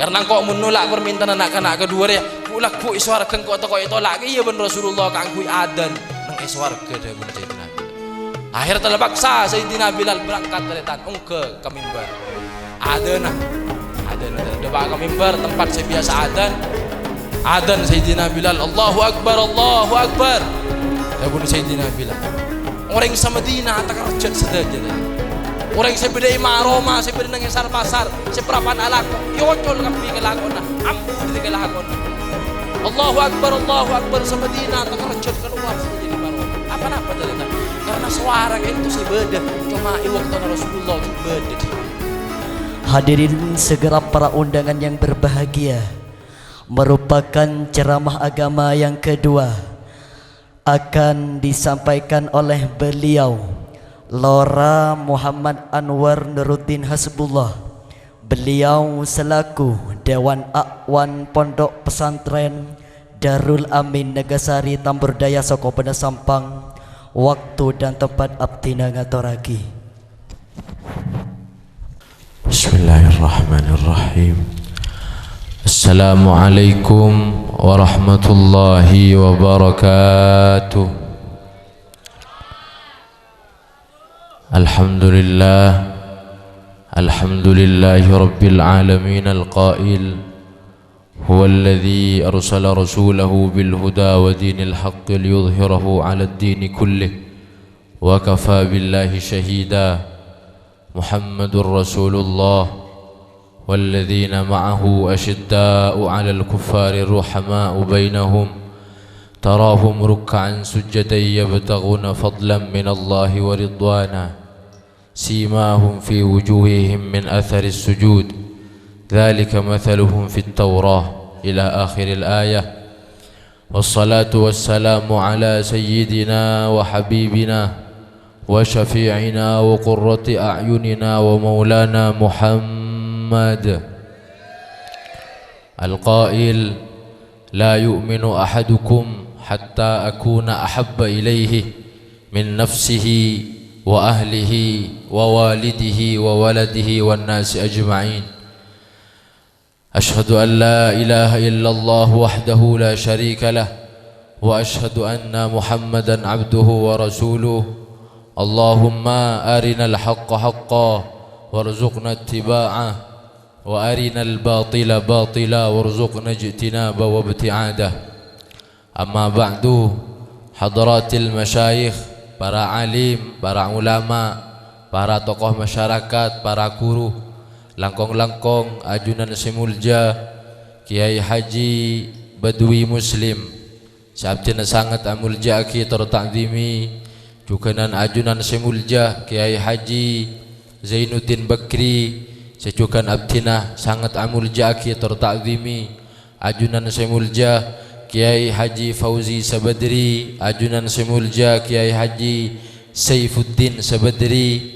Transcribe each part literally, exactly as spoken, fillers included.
Karna engko' mon nolak parmintaanna na'-kana' kaduwâ rèya, ghu'-lagghu' è sowarghâ engko' tako' ètolak kèya bân Rasulullah kaangghuy adzan neng è sowarghâ, dhâbuna Sayyidina Bilal. Akhèr terpaksa Sayyidina Bilal berangkat, tarètan, ongghâ ka mimbar. Adzanna. Adzanna, dâpa' ka mimbar, tempat sè biyasa adzan. Adzan Sayyidina Bilal, "Allahu Akbar, Allahu Akbar." Dhâbuna Sayyidina Bilal. Orèng sa-Madinah takerjhât sadhâjâ, ta. Orèng sè bâdâ è ma-, roma, sè bâdâ neng èsar pasar, sè parappa'na alako, èocol kabbhi ka lakona, ambu dhâri ka lakona. "Allahu Akbar, Allahu Akbar," sa-Madinah takerjhât kalowar sadhâjâ è ma-, roma. Apa-napa, ta? Karna sowara ka'dinto sè bâdâ, coma è bâktona Rasulullah ghi' bâdâ. Hadirin segenap para undangan yang berbahagia, merupakan ceramah agama yang kedua akan disampaikan oleh beliau, Lora Muhammad Anwar Nuruddin Hasbullah. Beliau selaku Dewan Akwan Pondok Pesantren Darul Amin Negasari Tamburdaya Sokobana Sampang, waktu dan tempat abdhina ngatorraghi. Bismillahirrahmanirrahim. Assalamualaikum warahmatullahi wabarakatuh. Alhamdulillah. Alhamdulillahi rabbil alamin, al-qail, "Huwallazi arsala rasulahu bil huda wa dinil haqqi liyudhhirahu 'alad dini kullih, wa kafa billahi syahida." Muhammadur Rasulullah, walladzina ma'ahu asyidda'u 'alal kuffari ruhama'u bainahum, tarahum rukka'an sujjadan yabtaghuna fadlan minallahi wa ridwana, simahum fi wujuhihim min atharis sujud, dzalika mathaluhum fit Taurah, ila akhiril ayah. Wassalatu wassalamu ala sayyidina wa habibina wa syafi'ina wa qurrati a'yunina wa maulana Muhammad. Al-qail, "La yu'minu ahadukum hatta akuna ahabba ilaihi min nafsihi wa ahlihi wa walidihi wa waladihi wan nasi ajma'in." Asyhadu an la ilaha illallah wahdahu la syarika lah, wa asyhadu anna Muhammadan abduhu wa rasuluh. Allahumma arinal haqqa haqqa warzuqna ittiba'ah, wa arinal batila batila warzuqna ijtinaba wa ibti'adah. Amma ba'du, hadratil masyayikh, para alim, para ulama, para tokoh masyarakat, para guru, langkong-langkong ajunan sè molja Kyai Haji Badwi Muslim, sè abdhina sanget amolja'aghi tor ta'dhimi, jughânan ajunan sè molja Kyai Haji Zainuddin Bakri, sè jughân abdhina sanget amolja'aghi tor ta'dhimi, ajunan sè molja Kyai Haji Fauzi Sabadri, ajunan sè molja Kyai Haji Saifuddin Sabadri,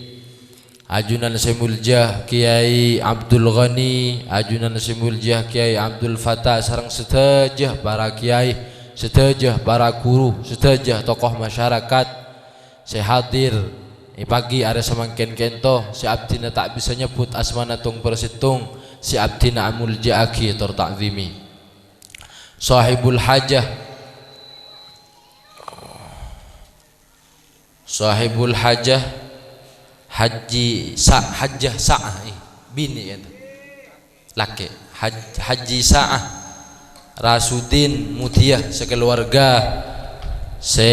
ajunan sè molja Kyai Abdul Ghani, ajunan sè molja Kyai Abdul Fatah, sareng sadhâjâ para kyai, sadhâjâ para guru, sadhâjâ tokoh masyarakat sè hadir è pagi arè samangkèn ka'dinto, sè abdhina ta' bisa nyebbhut asmana tong-persèttong, sè abdhina amolja'aghi tor ta'dhimi. Sahibul hajah, sahibul hajah, Haji Sa-, Hajah Sa'ah, eh, binè' ka'dinto. Lakè', Haj-, Haji Sa'ah Rasudin Mutia sakaluwarga sè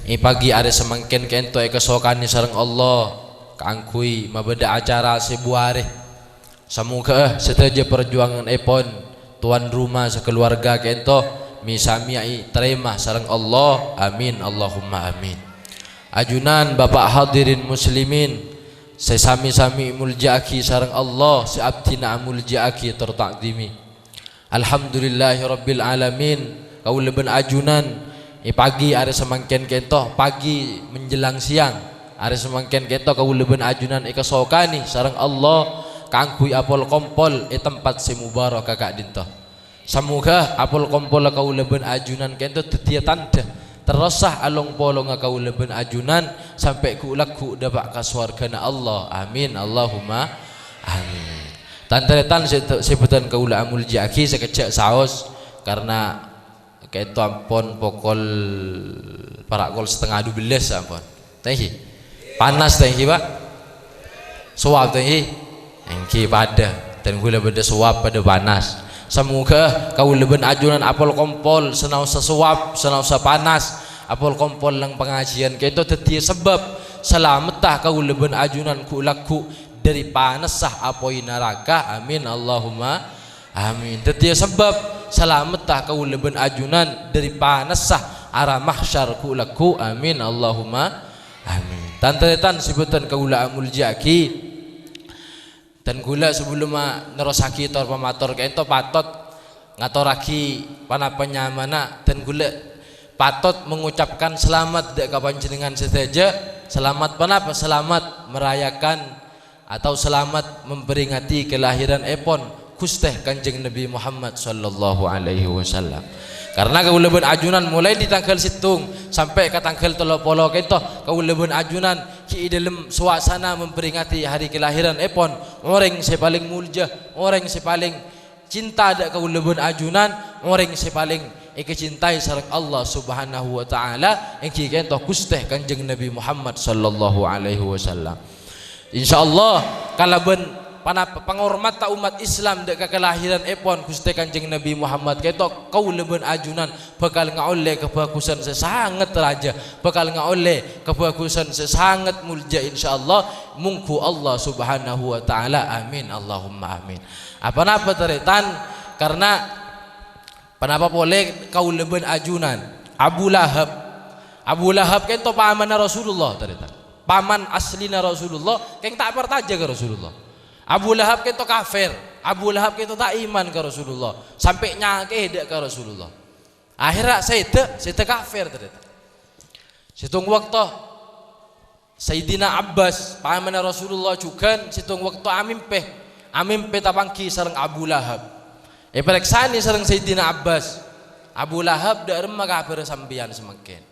è pagi arè samangkèn ka'dinto èkasokanè sareng Allah kaangghuy mabâdâ acara sè buwarè. Samoghâ'â sadhâjâ parjuwanganèpon towan roma sakaluwarga ka'dinto mi-samiyaè tarèma sareng Allah. Amin, Allahumma amin. Ajunan Bapa' hadirin muslimin, sè sami-sami èmolja'aghi sareng Allah, sè abdhina amolja'aghi tor ta'dhimi. Alhamdulillahirabbil alamin, kaulâ bân ajunan è pagi arè samangkèn ka'dinto, pagi menjelang siang, arè samangkèn ka'dinto kaulâ bân ajunan èkasokanè sareng Allah kaangghuy apol-kompol è tempat sè mubaraka ka'dinto. Samoghâ apol-kompolla kaulâ bân ajunan ka'dinto dhâddhiyâ tandhâ terrosa along-polongnga kaulâ bân ajunan sampè' ghu'-lagghu' dâpa' ka sowarghâna Allah. Amin, Allahumma amin. Tan-tarètan sè, sè bhâdhân kaulâ amoljâ'aghi sakejjhâ' saos, karna ka'dinto ampon pokol para' kol satengnga dubellâs ampon. Tèngghi. Panas tèngghi, Pak? Sowab tèngghi? Èngghi padâ. Dân kaulâ bâdâ sowab, bâdâ panas. Samoghâ kaulâ bân ajunan apol-kompol, sanaossa sowab, sanaossa panas, apol-kompol neng pangajiyân ka'dinto dhâddhiyâ sabâb salameddhâ kaulâ bân ajunan ghu'-lagghu' dhâri panassa apoy naraka. Amin, Allahumma amin. Dhâddhiyâ sabâb salameddhâ kaulâ bân ajunan dhâri panassa ara mahsyar ghu'-lagghu'. Amin, Allahumma amin. Tan-tarètan sè bhâdhân kaulâ amoljâ'aghi, dân kaulâ sabellunna nerrossaghi tor-pamator ka'dinto patot ngatorraghi ponapa nyamana, dân kaulâ patot mengucapkan selamat dâ' ka panjhennengngan sadhâjâ. Selamat ponapa? Selamat merayakan atau selamat memperingati kelahiranèpon Ghustè Kanjeng Nabi Muhammad sallallahu alaihi wasallam. Karna kaulâ bân ajunan molaè dâri tangghâl sèttong sampè' ka tangghâl tello polo ka'dinto, kaulâ bân ajunan ghi' è dâlem suasana memperingati hari kelahiranèpon orèng sè palèng moljâ, orèng sè palèng cinta dâ' kaulâ bân ajunan, orèng sè palèng èkacintai sareng Allah Subhanahu wa Ta'ala, èngghi ka'dinto Ghustè Kanjeng Nabi Muhammad sallallahu alaihi wasallam. Insyaallah, kalabân panapa pangormadhâ ommat Islam dâ' ka kalahiranèpon Ghustè Kanjeng Nabi Muhammad ka'dinto, kaulâ bân ajunan bhâkal ngaollè kabhâghusân sè sanget rajâ, bhâkal ngaollè kabhâghusân sè sanget moljâ, insyaallah. Mongghu Allah Subhanahu wa Ta'ala. Amin, Allahumma amin. Apa-napa, tarètan? Karna ponapa polè kaulâ bân ajunan? Abu Lahab. Abu Lahab ka'dinto pamanna Rasulullah, tarètan. Paman aslina Rasulullah, kèng ta' parcajâ ka Rasulullah. Abu Lahab ka'dinto kafir. Abu Lahab ka'dinto ta' iman ka Rasulullah. Sampè' nyakè'è dâ' ka Rasulullah. Akhèrra sèdhâ, sèdhâ kafir, tarètan. Sèttong bâkto, Sayyidina Abbas, pamanna Rasulullah jhughân, sèttong bâkto amèmpè, amèmpè tapangghi sareng Abu Lahab. Èparèksanè sareng Sayyidina Abbas, "Abu Lahab, dâ' remma kabhârrâ sampèyan samangkèn?"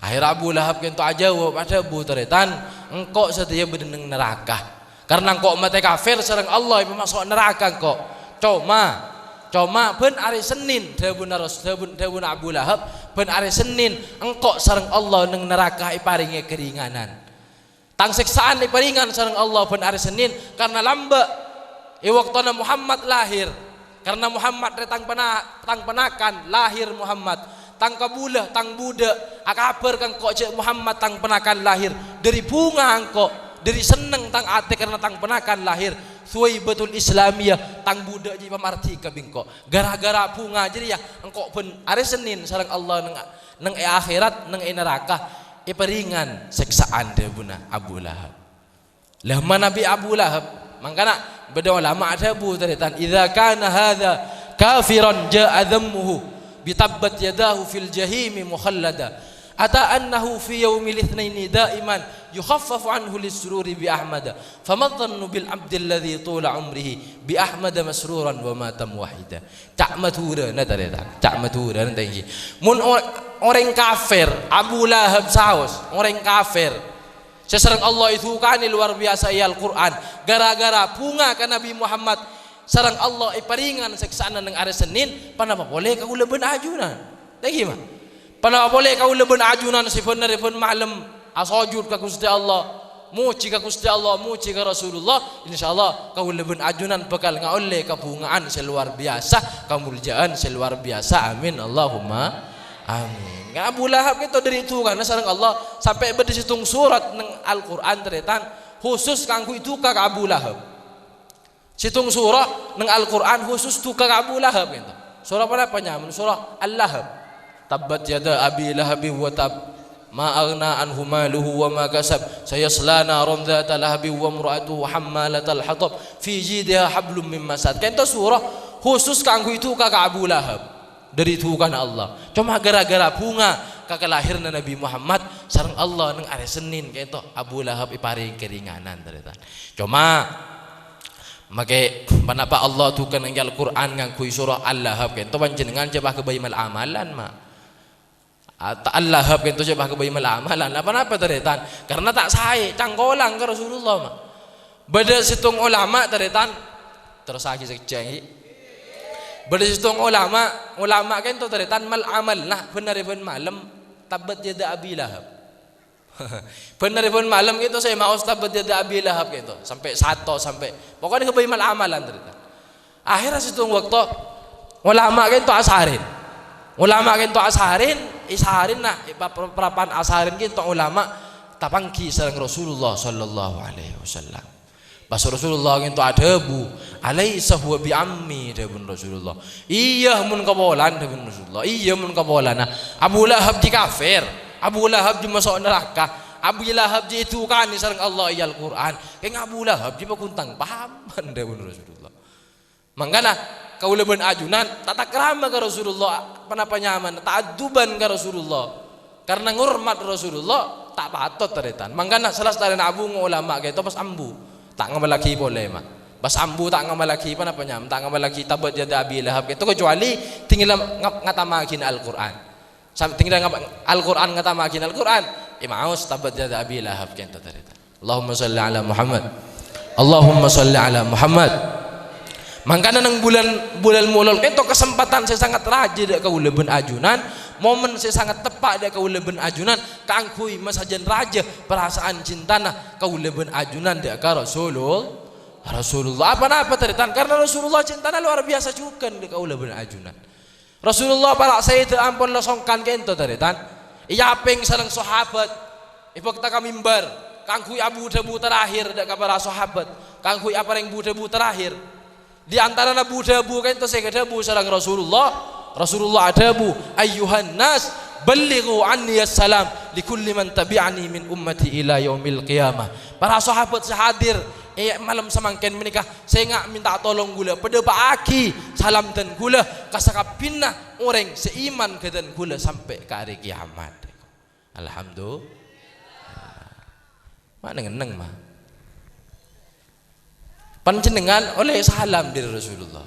Akhèrra Abu Lahab ka'dinto ajâwâb, adhâbu, "Tarètan, engko' sadhâjâ bâdâ neng naraka." Karna engko' matè kafir sareng Allah, èpamaso' naraka engko'. Coma, coma bân arè Sennèn, dhâbuna Ras-, dhâbun-, dhâbuna Abu Lahab, "Bân arè Sennèn engko' sareng Allah neng naraka èparèngè karènganan. Tang sèksa'an èparèngan sareng Allah bân arè Sennèn karna lambâ' è bâktona Muhammad lahir." Karna Muhammad rè tang pena-, tang ponakan lahir Muhammad, tang kabulâ, tang budâ, akabhâr ka engko' jâ' Muhammad tang ponakan lahir. Dâri bhunga engko', dâri senneng tang atè karna tang ponakan lahir. Suwaibatul Islamiyah, tang budâ jiyâ pamardhi ka bi' engko'. Gara-gara bhunga jârèya, engko' bân arè Sennèn sareng Allah neng, neng è akhèrat, neng è naraka, èparèngan sèksa'an, dhâbuna Abu Lahab. Lah, manabi Abu Lahab? Mangkana bâdâ ulama adhâbu, tarètan, "Idza kana hadza kafiran jaa dzammuhu bi tabbat yadahu fil jahimi mukhallada. Ata annahu fi yaumil itsnaini daiman yukhaffafu anhu lis-sururi bi Ahmada. Fama dzannu bil abdil ladzi tula umrihi bi Ahmada masruran wa mata muwahhida." Ca' Madhurâna, tarètan. Ca' Madhurâna, tèngghi. Mon o-, orèng kafir, Abu Lahab saos, orèng kafir. Sè sareng Allah èdhukanè lowar biyasa è Al-Qur'an. Gara-gara bhunga ka Nabi Muhammad, sareng Allah èparèngan sèksa'anna neng arè Sennèn, ponapa polè kaulâ bân ajunan? Tèngghi, ma? Ponapa polè kaulâ bân ajunan sè bân arè bân malem asojud ka Ghustè Allah, mojhi ka Ghustè Allah, mojhi ka Rasulullah? Insyaallah, kaulâ bân ajunan bhâkal ngaollè kabhunga'an sè lowar biyasa, kamoljâ'ân sè lowar biyasa. Amin, Allahumma amin. Abu Lahab ka'dinto dâri dhukana sareng Allah, sampè' bâdâ sèttong sorat neng Al-Qur'an, tarètan, khusus kaangghuy dhuka ka Abu Lahab. Sèttong sorat neng Al-Qur'an khusus dhuka ka Abu Lahab, ka'dinto. Sorat ponapa nyamana? Sorat Al-Lahab. "Tabbat yada Abi Lahabin wa tab. Ma aghna anhu maluhu wa ma kasab. Sayasla naran dzata lahabin wa imra'atuhu hammalatal hatab. Fi jidha hablum min masad." Ka'dinto sorat khusus kaangghuy dhuka ka Abu Lahab. Dâri dhukana Allah. Coma gara-gara bhunga ka kalahiranna Nabi Muhammad sareng Allah neng arè Sennèn, ka'dinto Abu Lahab èparèngè karènganan, tarètan. Coma, makè, ponapa Allah dhukana è Al-Qur'an ngangghuy sorat Al-Lahab, ka'dinto panjhennengngan jhâ' paghâbây mal-amalan, ma? Ata Al-Lahab ka'dinto jhâ' paghâbây mal-amalan. Apa-napa, tarètan? Karna ta' saè, cangkolang ka Rasulullah, ma. Bâdâ sèttong ulama, tarètan, Terrossaghi sakejjhâ', ghi. Bâdâ sèttong ulama, ulama ka'dinto tarètan mal-amal, nah, bân arè bân malem, tabbat yada Abi Lahab. Bân arè bân malem ka'dinto sè maos tabbat yada Abi Lahab ka'dinto, sampè' sato, sampè', pokokna ghâbây mal-amalan tarètan. Akhèrra sèttong bâkto, ulama ka'dinto asarèn. Ulama ka'dinto asarèn, èsarèn, nah, è pa-, pa-, parappa'na asarèn ka'dinto ulama tapangghi sareng Rasulullah sallallahu alaihi wasallam. Pas Rasulullah ka'dinto adhâbu, "Alaisa huwa bi ammi," dhâbuna Rasulullah. "Iyâ, mon kapolana," dhâbuna Rasulullah. "Iyâ, mon kapolana. Abu Lahab jiyâ kafir. Abu Lahab jiyâ maso' naraka. Abu Lahab jiyâ èdukanè sareng Allah è Al-Qur'an. Kèng Abu Lahab jiyâ paghun tang paman," dhâbuna Rasulullah. Mangkana, kaulâ bân ajunan tatakrama ka Rasulullah, ponapa nyamana, ta'adduban ka Rasulullah. Karna ngormat Rasulullah, ta' patot, tarètan. Mangkana, sala-salastarèna abu ulama ka'dinto pas ambu. Ta' ngamallaghi polè, ma. Pas ambu ta' ngamallaghi, ponapa nyamana, ta' ngamallaghi tabbat yada Abi Lahab ka'dinto, kecuali dingghâl ngap-, ngatammaghina Al-Qur'an. Sam-, dingghâl ngap-, Al-Qur'an ngatammaghina Al-Qur'an, èmaos tabbat yada Abi Lahab ka'dinto, tarètan. Allahumma shalli ala Muhammad. Allahumma shalli ala Muhammad. Mangkana neng bulân, bulân Molod ka'dinto kasempadhân sè sangat rajâ dâ' kaulâ bân ajunan, momen sè sangat teppa' dâ' kaulâ bân ajunan kaangghuy masajân rajâ parasaan cintana kaulâ bân ajunan dâ' ka Rasulul-, Rasulullah. Apa-napa, tarètan, karna Rasulullah cintana lowar biyasa jhughân dâ' kaulâ bân ajunan. Rasulullah para' sèdhâ ampon la songkan ka'dinto, tarètan. Èapèng sareng sahabat. Èbâkta ka mimbar. Kaangghuy abu dhâbu terakhir dâ' ka para' sahabat. Kaangghuy aparèng bu-dhâbu terakhir. Di antarana bu-dhâbu ka'dinto sè èkadhâbu sareng Rasulullah. Rasulullah adhâbu, "Ayyuhan nas, ballighu anni assalam li kulli man tabi'ani min ummati ila yaumil qiyamah." Para sahabat sè hadir è malem samangkèn panèka, sènga' mènta tolong ghulâ, padhâpa'aghi salam dân ghulâ ka sakabbhiyânna orèng sè iman ka dân ghulâ sampè' ka arè kiyamat. Alhamdulillah. Ma' neng-enneng, ma. Panjhennengngan ollè salam dâri Rasulullah.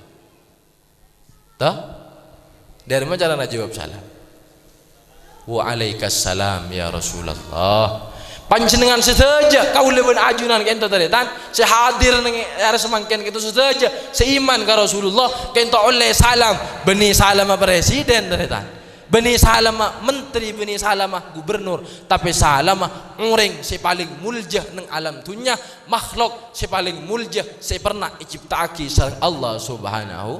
Toh? Dâri ma' carana jâwâb salam? "Wa alaikassalam, ya Rasulullah." Panjhennengngan sadhâjâ, kaulâ bân ajunan ka'dinto, tarètan, sè hadir neng arè samangkèn ka'dinto sadhâjâ, sè iman ka Rasulullah, ka'dinto ollè salam, bânnè salamma presiden, tarètan. Bânnè salamma menteri, bânnè salamma gubernur, tapè salamma orèng sè palèng molja neng alam dhunnya, makhlok sè palèng molja sè pernah ècipta'aghi sareng Allah Subhanahu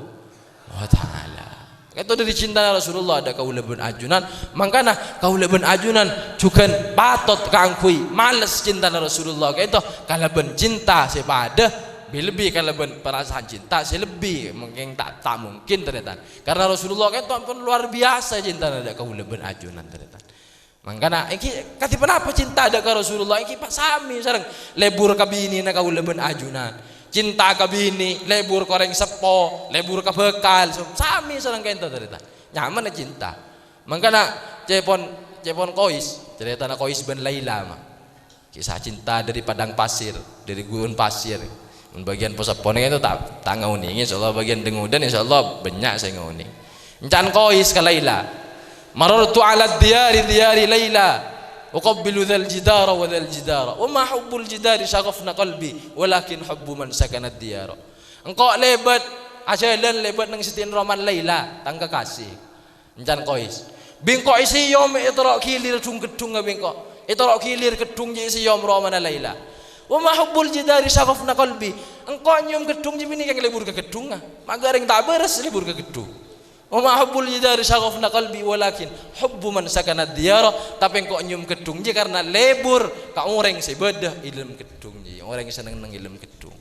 wa Ta'ala. Ka'dinto dâri cintana Rasulullah dâ' kaulâ bân ajunan, mangkana kaulâ bân ajunan jhughân patot kaangghuy males cintana Rasulullah ka'dinto kalabân cinta sè padâ, bi-, lebbi kalabân parasaan cinta sè lebbi, mungkin ta', ta' mungkin, tarètan. Karna Rasulullah ka'dinto ampon lowar biyasa cintana dâ' kaulâ bân ajunan, tarètan. Mangkana, ènggi kadhi ponapa cinta dâ' ka Rasulullah? Ènggi pas samè sareng lebur ka binèna kaulâ bân ajunan. Cinta ka binè, lebur ka orèng seppo, lebur ka bhâkal, sam-, samè sareng ka'dinto, tarètan. Nyamana cinta. Mangkana, cèpon, cèpon Qais, carètana Qais bân Laila, ma. Kisah cinta dari padang pasir, dari gurun pasir. Mon bâgiyân po-seppona ka'dinto ta', ta' ngaonèngè, insyaallah bâgiyân dâ-ngodâna, insyaallah bânnya' sè ngaonèng. Ènca'na Qais ka Laila, "Marartu 'ala diyari, diyari Laila, uqabbilu dzal jidara wa dzal jidara. Wa ma hubbul jidari syaghafna qalbi, walakin hubbu man sakana diyara." Engko' lèbât, ajhâlân lèbât neng sèddhi'na romana Laila, tang kekasih. Ènca'na Qais. Bi' engko' èsèyom ètoro' ghilir dhung-geddhungnga bi' engko'. Ètoro' ghilir geddhung jiyâ èsèyom romana Laila. "Wa ma hubbul jidari syaghafna qalbi." Engko' nyèyom geddhung jiyâ binè kèng lebur ka geddhungnga. Maghâ rèng ta' bârâs lebur ka geddhung. "Wa ma hubbul jidari syaghafna qalbi walakin hubbu man sakana diyara." Tapè engko' nyèyom geddhung jiyâ karna lebur ka orèng sè bâdâ è dâlem geddhung jiyâ, orèng sè neng-enneng è dâlem geddhung.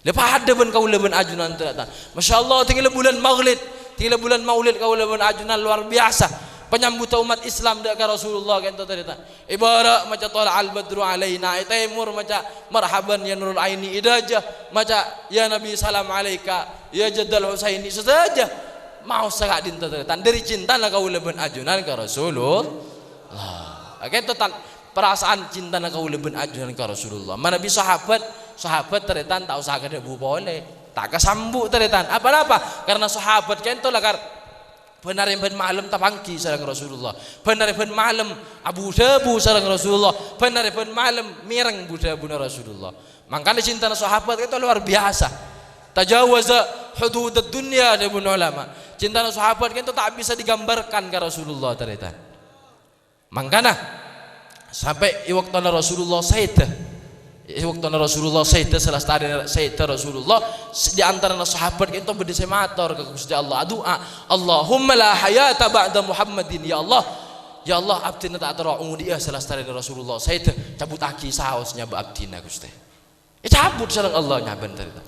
La padâ bân kaulâ bân ajunan, tarètan. Masyaallah, dingghâl bulân Maulid. Dingghâl bulân Maulid kaulâ bân ajunan lowar biyasa. Panyambhudhâ ommat Islam dâ' ka Rasulullah ka'dinto, tarètan. Ibârâ' maca "Thala'al badru 'alaina", è tèmor maca "Marhaban ya nurul aini", è dâjâ maca "Ya Nabi salam 'alaika, ya jaddal Husaini", sadhâjâ maos ka'dinto, tarètan. Dâri cintana kaulâ bân ajunan ka Rasulullah. Ka'dinto tan-, Parasaan cintana kaulâ bân ajunan ka Rasulullah. Manabi sahabat, sahabat tarètan ta' osa kadhâbu polè. Ta' kasambu' tarètan. Apa-napa? Karna sahabat ka'dinto lakar bân arè bân malem tapangghi sareng Rasulullah. Bân arè bân malem abu-dhâbu sareng Rasulullah. Bân arè bân malem mèreng bu-dhâbuna Rasulullah. Mangkana cintana sahabat ka'dinto lowar biyasa. Tajawaza hududad dunya, dhâbuna ulama. Cintana sahabat kento ta' bisa digambarkan ka Rasulullah, tarètan. Mangkana, sampè' è bâktona Rasulullah sèdhâ, è bâktona Rasulullah sèdhâ, salastarèna sèdhâ Rasulullah, s-, di antarana sahabat kento bâdâ sè mator ka Ghustè Allah, adu'a, "Allahumma la hayata ba'da Muhammadin." Ya Allah, ya Allah, abdhina ta' terro odi'â salastarèna Rasulullah sèdhâ, cabutaghi saos nyabâ abdhina, Ghustè. Ècabut sareng Allah nyabân tarètan.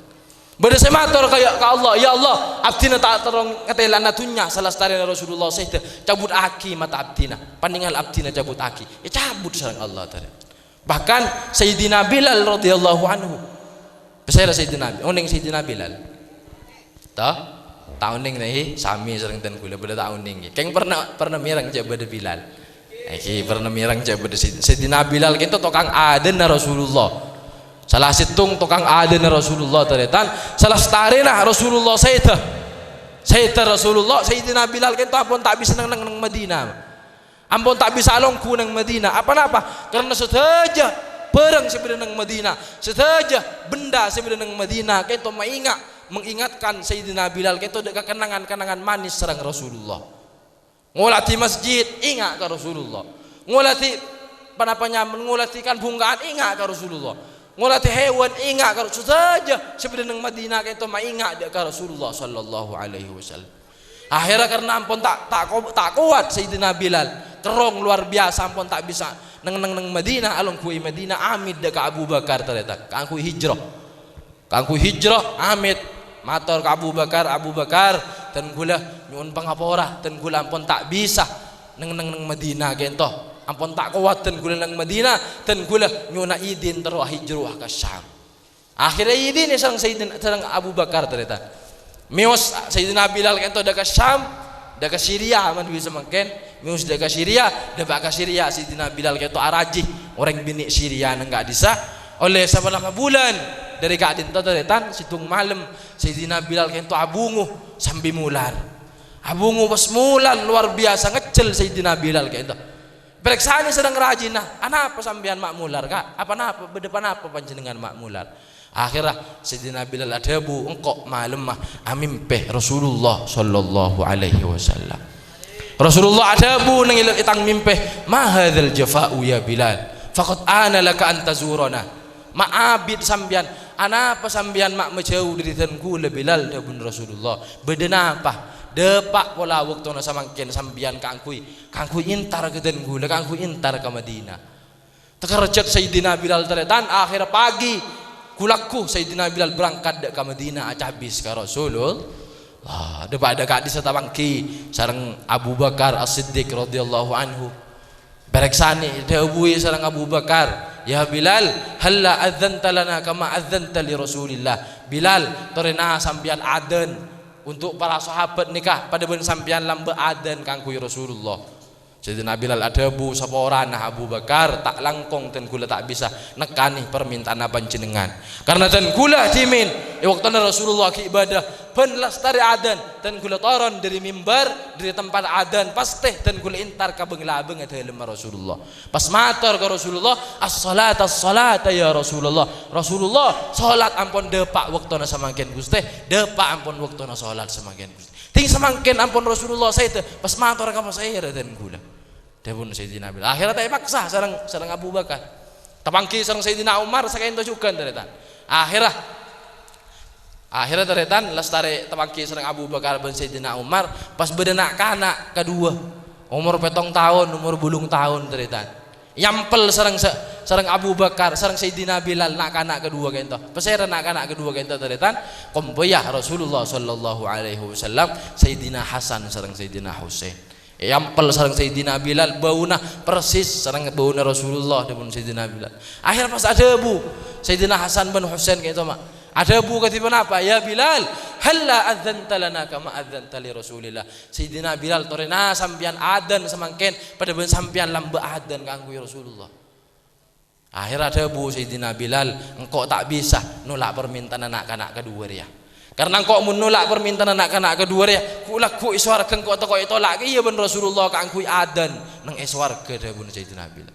Bâdâ sè mator ka, ka Allah, "Ya Allah, abdhina ta' terro ngatèlana dhunnya salastarèna Rasulullah sèdhâ, cabutaghi mata abdhina, panèngal abdhina cabutaghi." Ècabut sareng Allah tarètan. Bahkan Sayyidina Bilal radhiyallahu anhu. Pèssèra Sayyidina Bi-, onèng Sayyidina Bilal? Ta'? Ta' onèng, nèh, sami sareng dhân kaulâ, bâdâ ta' onèng. Kèng pernah, pernah mèreng cè' bâdâ Bilal. Èngghi, pernah mèreng cè' bâdâ Sayyid-, Sayyidina Bilal kento tokang adânna Rasulullah. Sala sèttong tokang adânna Rasulullah, tarètan. Salastarèna Rasulullah sèdhâ. Sèdhâ Rasulullah, Sayyidina Bilal kento ampon ta' bisa neng-, neng-, neng Madinah. Ampon ta' bisa alongghu neng Madinah. Apa-napa? Karena sadhâjâ bhârâng sè bâdâ neng Madinah, sadhâjâ benda sè bâdâ neng Madinah, kento maènga', mengingatkan Sayyidina Bilal kento dâ' ka kenangan-kenangan manis sareng Rasulullah. Ngolatè masjid, ènga' ka Rasulullah. Ngolatè pa-napa nyamana, ngolatè kan-bhungka'an, ènga' ka Rasulullah. Ngolatè hèwan, ènga' ka Rasul-, sadhâjâ sè bâdâ neng Madinah kento maènga' dâ' ka Rasulullah sallallahu alaihi wasallam. Akhèrra karena ampon ta', ta' ko-, ta' kowat Sayyidina Bilal, kerrong luar biasa, ampon ta' bisa neng-, neng-, neng Madinah, alongghu è Madinah, amèt dâ' ka Abu Bakar, tarètan, kaangghuy hijrah. Kaangghuy hijrah, amèt, mator ka Abu Bakar, "Abu Bakar, dhân kaulâ nyo'on pangapora, dhân kaulâ ampon ta' bisa neng-, neng-, neng Madinah kento. Ampon ta' kowat dhân kaulâ neng Madinah, dhân kaulâ nyo'ona idin terro ahijrah ka Syam." Akhèrra idin sareng Sayyidina, sareng Abu Bakar, tarètan. Mèyos Sayyidina Bilal kento dâ' ka Syam, dâ' ka Siria, man bisa mangkèn. Mèyos dâ' ka Siria, dâpa' ka Siria, Sayyidina Bilal kento araji orèng binè' Siria neng ka'dissa'. Ollè sapanèka bulân, dâri ka'dinto tarètan, sèttong malem, Sayyidina Bilal kento abungo sambi molar. Abungo pas molar, luar biasa ngejjel Sayyidina Bilal kento. Èparèksanè sareng rajina, "Anapa sampèyan ma' molar, Ka'? Apa napa, bâdâ ponapa panjhennengngan ma' molar?" Akhèrra Sayyidina Bilal adhâbu, "Engko' malemma amèmpè Rasulullah sallallahu alaihi wasallam." Rasulullah adhâbu neng è tang mèmpè, "Ma hadzal jafa'u ya Bilal? Faqad ana laka an tazurana." "Ma' abit sampèyan, anapa sampèyan ma' majâu dâri dhân kaulâ, Bilal?" dhâbuna Rasulullah. "Bâdâ napa? Dâpa' pola bâktona samangkèn sampèyan kaangghuy, kaangghuy entar ka dhân kaulâ, kaangghuy entar ka Madinah." Takerjhât Sayyidina Bilal tarètan, akhèrra pagi, ghu-lagghu Sayyidina Bilal berangkat dâ' ka Madinah, acabis ka Rasulullah. Dâpa' dâ' ka'dissa' tapangghi sareng Abu Bakar As-Siddiq radhiyallahu anhu. Èparèksanè, èdhâbuwi sareng Abu Bakar, "Ya Bilal, halla adzanta lana kama adzanta li Rasulillah?" "Bilal, torèna sampèyan adzan untuk para sahabat nèka, padâ bân sampèyan lambâ' adzan kaangghuy Rasulullah." Sayyidina Bilal adhâbu, "Saporana Abu Bakar, ta' langkong dhân kaulâ ta' bisa nekkanè parmènta'anna panjhennengngan. Karna dhân kaulâ dhimèn, è bâktona Rasulullah ghi' bâdâ bân lastarè adzan, dhân kaulâ toron dâri mimbar, dâri tempat adzan, pastè dhân kaulâ entar ka bâng-labângnga dhâlemma Rasulullah." Pas mator ka Rasulullah, "As-salata, as-salata, ya Rasulullah." "Rasulullah, salat ampon dâpa' bâktona samangkèn, Ghustè. Dâpa' ampon bâktona salat samangkèn, Ghustè." Dhing samangkèn ampon Rasulullah sèdhâ, pas mator ka pasèra dhân kaulâ. Dhâbuna Sayyidina Bilal. Akhèrra ta' èpaksa sareng, sareng Abu Bakar. Tapangghi sareng Sayyidina Umar, sakènto jhughân, tarètan. Akhèrra, akhèrra, tarètan, lastarè tapangghi sareng Abu Bakar bân Sayyidina Umar, pas bâdâ na'-kana' kadhuwâ. Omor pèttong taon, omor bâllung taon, tarètan. Èampèl sareng sa-, sareng Abu Bakar, sareng Sayyidina Bilal, na'-kana' kadhuwâ ka'ènto. Pasèra na'-kana' kadhuwâ ka'ènto, tarètan? Kompoyya Rasulullah sallallahu alaihi wasallam, Sayyidina Hasan sareng Sayyidina Husain. Èampèl sareng Sayyidina Bilal, bâuna persis sareng bâuna Rasulullah, dhâbuna Sayyidina Bilal. Akhèrra pas adhâbu Sayyidina Hasan bân Husain ka'ènto, ma'. Adhâbu kadhi ponapa? "Ya Bilal, halla adzanta lana kama adzanta li Rasulillah?" "Sayyidina Bilal, torèna sampèyan adzan samangkèn, padâ bân sampèyan lambâ' adzan kaangghuy Rasulullah." Akhèrra adhâbu Sayyidina Bilal, "Engko' ta' bisa nolak parmènta'anna na'-kana' kadhuwâ rèya. Karna engko' mon nolak parmènta'anna na'-kana' kadhuwâ rèya, ghu'-lagghu' è sowarghâ engko' tako' ètolak kèya bân Rasulullah kaangghuy adzan neng è sowarghâ," dhâbuna Sayyidina Bilal.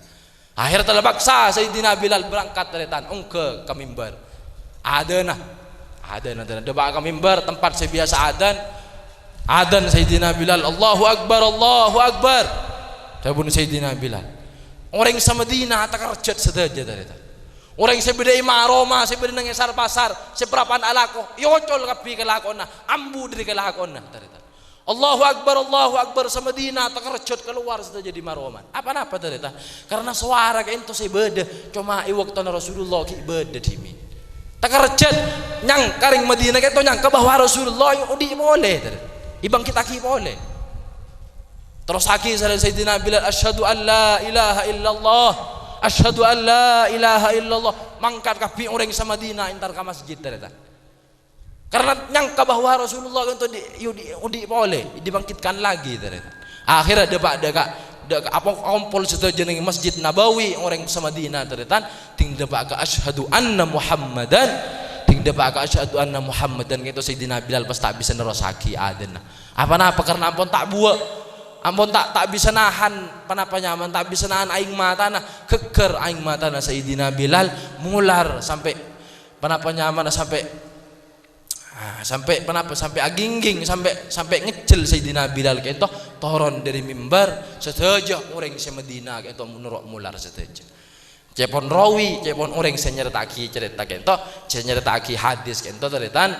Akhèrra terpaksa Sayyidina Bilal berangkat, tarètan, ongghâ ka mimbar. Adzanna. Adzan, adzan. Dâpa' ka mimbar, tempat sè biyasa adzan. Adzan Sayyidina Bilal, "Allahu Akbar, Allahu Akbar." Dhâbuna Sayyidina Bilal. Orèng sa-Madinah takerjhât sadhâjâ, tarètan. Orèng sè bâdâ è ma-roma, sè bâdâ neng è sar-pasar, sè parappa'na alako, èocol kabbhi kalakowanna, ambu dâri kalakowanna, tarètan. "Allahu Akbar, Allahu Akbar," sa-Madinah takerjhât kalowar sadhâjâ dâri ma-romana. Apa-napa, tarètan? Karna sowara ka'ènto sè bâdâ, coma è bâktona Rasulullah ghi' bâdâ dhimèn. Takerjhât, nyang-, ka rèng Madinah ka'ènto nyangka bahwa Rasulullah odi' polè, tarètan. Èbângkèttaghi polè. Terrossaghi sareng Sayyidina Bilal, "Asyhadu an la ilaha illallah, asyhadu an la ilaha illallah." Mangkat kabbhi orèng sa-Madinah èntar ka masjid, tarètan. Karna nyangka bahwa Rasulullah ka'ènto di-, odi', odi' polè, dibangkitkan lagi, tarètan. Akhirnya dâpa', dâ' ka, dâ' ka, apa, kompol sadhâjâ neng Masjid Nabawi, orèng sa-Madinah, tarètan, ding dâpa' ka asyhadu anna Muhammadan, ding dâpa' ka asyhadu anna Muhammadan, ka'ènto Sayyidina Bilal pas ta' bisa nerrossaghi adzanna. Apa-napa karna ampon ta' buwâ', ampon ta', ta' bisa nahan, ponapa nyamana, ta' bisa nahan aèng matana, ghâgghâr aèng matana Sayyidina Bilal, molar sampè', ponapa nyamana, sampè', ah, sampè' ponapa, sampè' agingging, sampè', sampè' ngejjel Sayyidina Bilal ka'ènto toron dâri mimbar, sadhâjâ orèng sè Madinah ka'ènto noro' molar sadhâjâ. Ca'èpon rawi, ca'èpon orèng sè nyarèta'aghi carèta ka'ènto, sè nyarèta'aghi hadis ka'ènto, tarètan,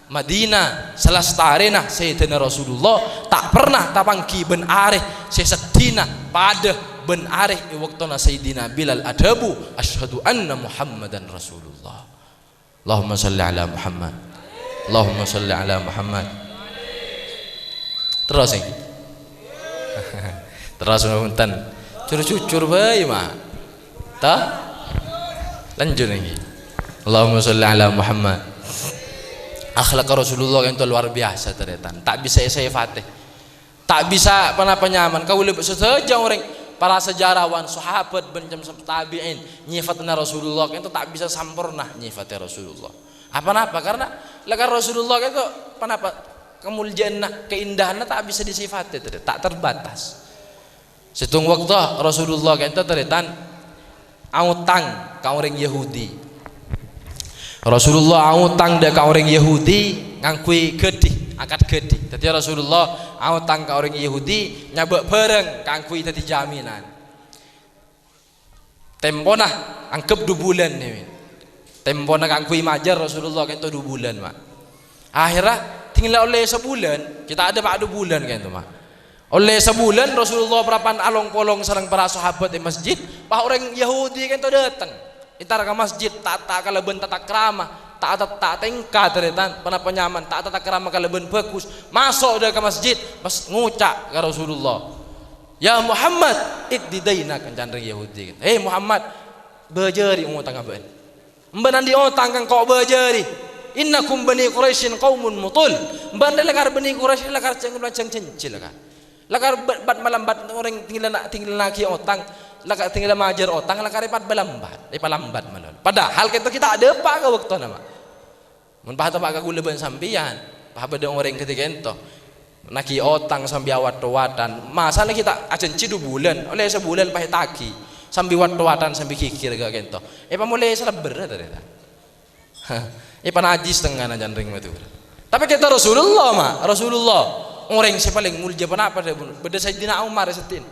Madinah, salastarèna Sayyidina Rasulullah, ta' perna tapangghi bân arè sè seddhina padâ bân arè è bâktona Sayyidina Bilal adhâbu, "Asyhadu anna Muhammadan Rasulullah." Allahumma shalli ala Muhammad. Allahumma shalli ala Muhammad. Terros, ènggi. Terros, punten. Jujur-jujur bhâi, ma. Ta? Lanjut, ènggi. Allahumma shalli ala Muhammad. Akhlak Rasulullah ka'ènto luar biasa, tarètan. Ta' bisa èsèfatè. Ta' bisa ponapa nyamana, kaulâ bân sadhâjâ orèng, para sejarawan, sahabat, bân cem-, tabi'in, nyèfatna Rasulullah ka'ènto ta' bisa samporna nyèfatè Rasulullah. Apa-napa? Karna lakar Rasulullah ka'ènto ponapa, kamoljâ'ânna, kaèndahanna ta' bisa disèfatè, ta' terbatas. Sèttong bâkto Rasulullah ka'ènto, tarètan, aotang ka orèng Yahudi. Rasulullah aotang dâ' ka orèng Yahudi ngangghuy ghâdhi, akad ghâdhi. Dhâddhi Rasulullah aotang ka orèng Yahudi nyabâ' bhârâng kaangghuy dhâddhi jaminan. Tempona angghep du bulân, nèmè. Tempona kaangghuy majâr Rasulullah ka'ènto du bulân, ma. Akhèrra, dingghâlla ollè sabulân, ghi' ta' dâpa' du bulân ka'ènto, ma. Ollè sabulân Rasulullah parappa'na along-polong sareng para sahabat è masjid, pas orèng Yahudi ka'ènto dâteng. Èntar ka masjid, ta', ta' kalabân tata krama, ta', ta', ta' tèngka, tarètan, ponapa nyamana, ta' tata krama kalabân bhâghus. Maso' dâ' ka masjid, pas ngoca' ka Rasulullah, "Ya Muhammad, iqdi dainak," kancan rèng Yahudi. "Hè Muhammad, bâjâri otangnga bâ'na." Bâ'na andi' otang, engko' bâjâri. Innakum Bani Quraisyin qaumun mutul. Bâ'na lakar Bani Quraisy lakar ceng-, ceng-, cengcil, lakar. Lakar ba-, bat-malambat orèng dingghâlla, dingghâllânnaghi otang, lakar dingghâlla majâr otang, lakar èpat-balambat, èpalambat malolo. Padahal ka'ènto ghi' ta' dâpa' ka bâktona, ma. Mon pas teppa' ka kaulâ bân sampèyan, pas bâdâ orèng kadhi ka'ènto. Naghi otang sambi wat-towatan. Masa' la ghi' ta' ajhânjhi du bulân, ollè sabulân pas ètaghi. Sambi wat-towatan, sambi ghighir ka ka'ènto. Èpamolè salèbbherrâ, tarètan. Èpanajis tengngana can rèng Madhurâ. Tapè ka'ènto Rasulullah, ma. Rasulullah. Orèng sè palèng moljâ ponapa, dhâbuna. Bâdâ Sayyidina Umar è seddhi'na.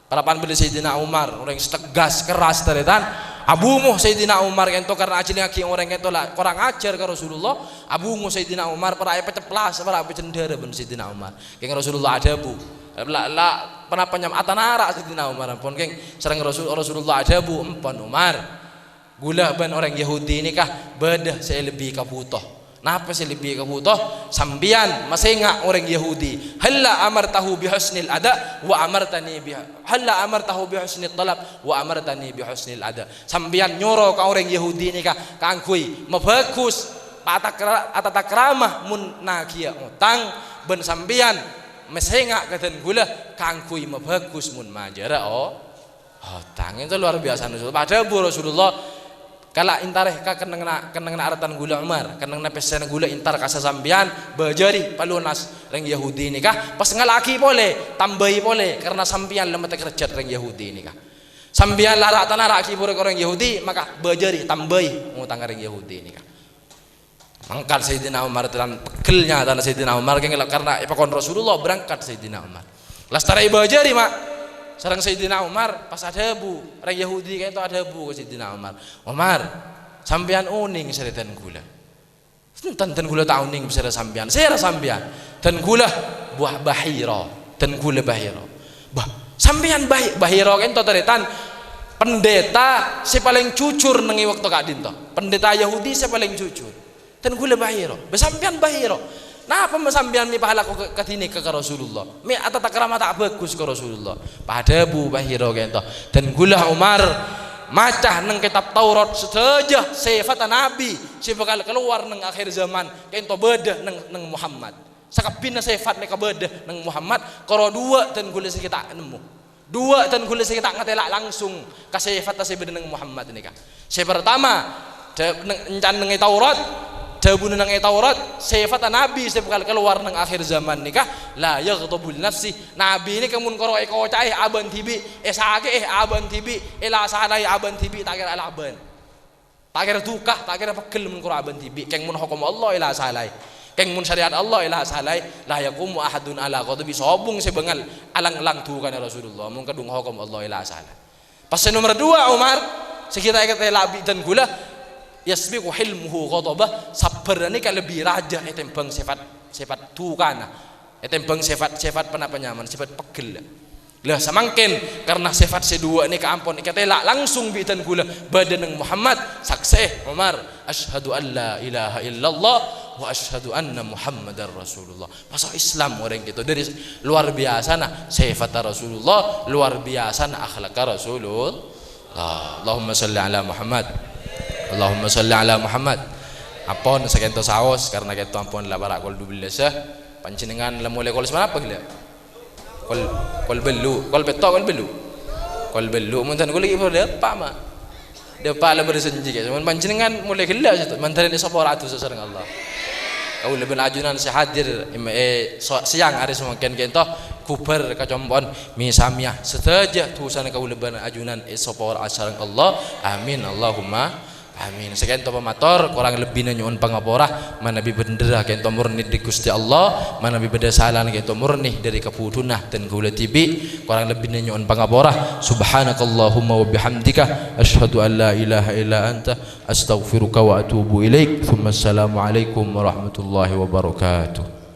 Parappa'na bâdâ Sayyidina Umar, orèng sè tegas, keras, tarètan. Abhungo Sayyidina Umar ka'ènto karna ajhâlingngaghi orèng ka'ènto la korang ajhâr ka Rasulullah. Abhungo Sayyidina Umar, para' èpaceplas, para' èpajhendhârâ bân Sayyidina Umar. Kèng Rasulullah adhâbu, la, la, ponapa nyam-, atanara' Sayyidina Umar, ampon, kèng sareng Rasul, Rasulullah adhâbu, "Empon, Umar. Ghulâ bân orèng Yahudi nèka bâdâ sè lebbi kabhuto." "Napa sè lebbi kabhuto?" "Sampèyan masènga' orèng Yahudi. Halla amartahu bi husnil ada wa amartani bi, halla amartahu bi husnit talab wa amartani bi husnil ada." Sampèyan nyoro ka orèng Yahudi nèka kaangghuy mabhâghus, patakra-, atata krama mon naghiyâ otang, bân sampèyan masènga' ka dân ghulâ kaangghuy mabhâghus mon majârâ o-, otang. Itu luar biasa Rasul. Padâ bu Rasulullah, "Kala èntarè ka kennengnganna, kennengnganna artana ghulâ Umar, kennengnganna pèssèna ghulâ èntar ka sasampèyan, bâjâri palonas rèng Yahudi nèka, pas ngala'aghi polè, tambâi polè, karna sampèyan la matè kerjhât rèng Yahudi nèka. Sampèyan la ra'-tanara'aghi polè ka orèng Yahudi, maka bâjâri tambâi ngotangnga rèng Yahudi nèka." Mangkat Sayyidina Umar, terang pegel nyatana Sayyidina Umar, kèng la karna èpakon Rasulullah, berangkat Sayyidina Umar. Lastarè èbâjâri, ma', sareng Sayyidina Umar, pas adhâbu, rèng Yahudi ka'dinto adhâbu ka Sayyidina Umar, "Umar, sampèyan onèng sèrè dân ghulâ?" "Enten, dân ghulâ ta' onèng sèrè sampèyan." "Sèra sampèyan?" "Dân ghulâ buah Bahira, dân ghulâ Bahira." "Bâh, sampèyan Bahi-, Bahira ka'dinto tarètan pendeta sè palèng jujur neng è bâkto ka'dinto. Pendeta Yahudi sè palèng jujur. Dân ghulâ Bahira." "Bâh, sampèyan Bahira. Napa ma' sampèyan mè' pas alako ka, kadhinèka ka Rasulullah? Mè' atata krama ta' bhâghus ka Rasulullah?" Pas adhâbu Bahira ka'dinto, "Dân ghulâ Umar maca neng kètab Taurat sadhâjâ sèfatta Nabi sè bhâkal kalowar neng akhir zaman ka'dinto bâdâ neng, neng Muhammad. Sakabbhiyânna sèfat nèka bâdâ neng Muhammad, karo duwâ' dân ghulâ sè ghi' ta' nemmo. Duwâ' dân ghulâ sè ghi' ta' ngatela' langsung ka sèfatta sè bâdâ neng Muhammad nèka. Sè partama, dâ-, neng-, èncan neng è Taurat, dhâbuna neng è Taurat, sèfatta Nabi sè bhâkal kalowar neng akhir zaman nèka, la yaghdhabu li nafsih. Nabi nèka mon karo èkoca'è abâ'na dhibi', èsakè'è abâ'na dhibi', èla-salaè abâ'na dhibi', ta' kèra èla abâ'na. Ta' kèra duka, ta' kèra pegghel mon karo abâ'na dhibi'. Kèng mon hokom Allah èla-salaè. Kèng mon syariat Allah èla-salaè. La yaqumu ahadun ala ghadabi." Sobung sè bângal alang-alang dukana Rasulullah. Mon kadhung hokom Allah èla-salaè. Pas sè nomer duwâ', Umar, sè ghi' ta' èkatela' bi' dân ghulâ, yasbiqu hilmuhu ghadabah, sabbhârra nèka lebbi rajâ ètèmbhâng sèfat, sèfat dukana, ètèmbhâng sèfat, sèfat ponapa nyamana, sèfat pegghel. Lah, samangkèn karna sèfat sè duwâ' nèka ampon èkatela' langsung bi' dân ghulâ bâdâ neng Muhammad, saksè'è Umar, "Asyhadu an la ilaha illallah wa asyhadu anna Muhammadar Rasulullah." Maso' Islam orèng ka'dinto dâri luar biyasana sèfatta Rasulullah, luar biyasana akhlakka Rasulullah. Allahumma shalli ala Muhammad. Allahumma shalli ala Muhammad. Ampon, sakènto saos, karna ka'dinto ampon la para' kol dubellâsâ. Panjhennengngan la molè kol saponapa ghellâ'? Kol, kol bâllu', kol pètto', kol bâllu'. Kol bâllu', mon dân ghulâ ghi' bhuru dâpa', ma'. Dâpa' la bâdâ sènjhi, mon panjhennengngan molè ghellâ' sè to-, mandhâr èsapora dhusa sareng Allah. Kaulâ bân ajunan sè hadir, em, è, so-, sèyang arè samangkèn ka'dinto, ghubâr kacompo'an, mè-, samèya sadhâjâ dhusana kaulâ bân ajunan èsapora sareng Allah. Amin, Allahumma amin. Sakènto pamator, korang lebbina nyo'on pangapora, manabi bhendherra ka'dinto morni dâri Ghustè Allah, manabi bâdâ salana ka'dinto morni dâri kabudhuna dân ghulâ dhibi', korang lebbina nyo'on pangapora. Subhanakallahumma wa bihamdika, asyhadu an la ilaha illa anta, astaghfiruka wa atubu ilaik. Tsumma assalamualaikum warahmatullahi wabarakatuh.